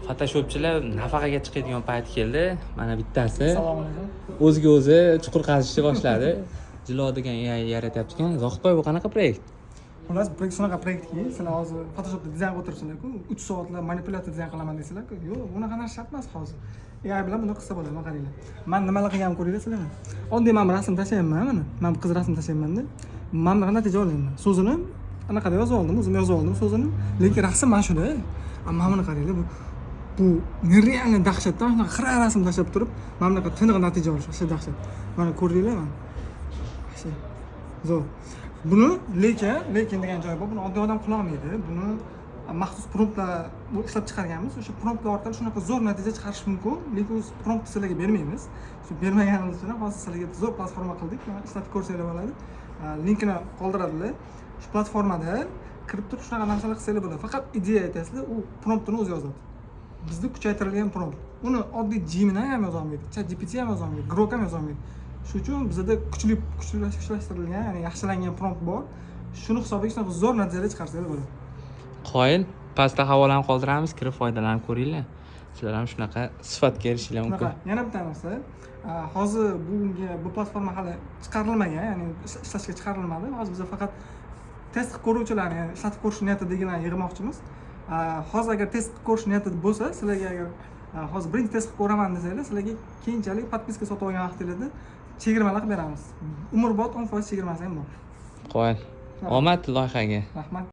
Photoshopchilar nafaqaga chiqadigan payt keldi. Mana bittasi Assalomu alaykum. o'ziga o'zi chuqur qazishni boshladi. Jilo degan AI yaratyapti ekan. Zohidboy, bu qanaqa proyekt? Xullas, proyekt shunaqa proyektki, sizlar hozir Photoshopda dizayn qilib o'tiribsizlar-ku, 3 soatlab manipulyatsiya dizayn qilaman deysizlar-ku. Yo'q, bunaqa narsa shart emas hozir. AI bilan buni qilsa bo'ladi, mana qaranglar. Man nimalar qilganimni ko'ringlar sizlar. Oddiy man rasm tashlayapman mana. Man bu qiz rasm tashlayapman-da. Man bunaqa natija olyapman. So'zini anaqada yozib oldim, o'zim yozib oldim so'zini. Lekin rasm mana shuda. Mana buni qaranglar, bu нереально dahshatda shunaqa xira rasm tashlab turib, mana bunaqa tiniq natija olish вообще dahshat. Mana ko'rdinglar mana. Вообще zo'r. Buni lekin degan joyi bor, buni oddiy odam qilolmaydi. Buni maxsus promptlar bu ishlab chiqarganmiz. O'sha promptlar orqali shunaqa zo'r natija chiqarish mumkin, lekin o'z promptni sizlarga bermaymiz. Shu bermaganimiz uchun ham hozir sizlarga zo'r platforma qildik. Mana, ishlatib ko'rsanglar bo'ladi. Linkini qoldiradilar. Shu platformada kirib turib shunaqa narsalar qilsanglar bo'ladi. Faqat ideya aytasizlar, u promptini o'zi yozadi. Bizda kuchaytirilgan prompt. Uni oddiy Gemini ham yozolmaydi, ChatGPT ham yozolmaydi, Grok ham yozolmaydi. Shuning uchun bizada kuchli kuchlashtirilgan, ya'ni yaxshilangan prompt bor. Shuni hisobiga shunaqa zo'r natijalar chiqarsanglar bo'ladi. Qoyil, pastda havolani qoldiramiz, kirib foydalanib ko'ringlar. Sizlar ham shunaqa sifatga erishishinglar mumkin. Shunaqa yana bitta narsa, hozir bunga bu platforma hali chiqarilmagan, ya'ni ishlashga chiqarilmadi. Hozir biz faqat test qilib ko'ruvchilarni, ya'ni ishlatib ko'rish niyatidagilarni yig'moqchimiz. Hozir agar test qilib ko'rish niyatida bo'lsa, sizlarga agar hozir birinchi test qilib ko'raman desanglar, sizlarga keyinchalik подписка sotib olgan vaqtinglarda chegirmalar qilib beramiz. Umrbod 10% chegirmasi ham bor. Qoyil. Omad loyihaga. Rahmat.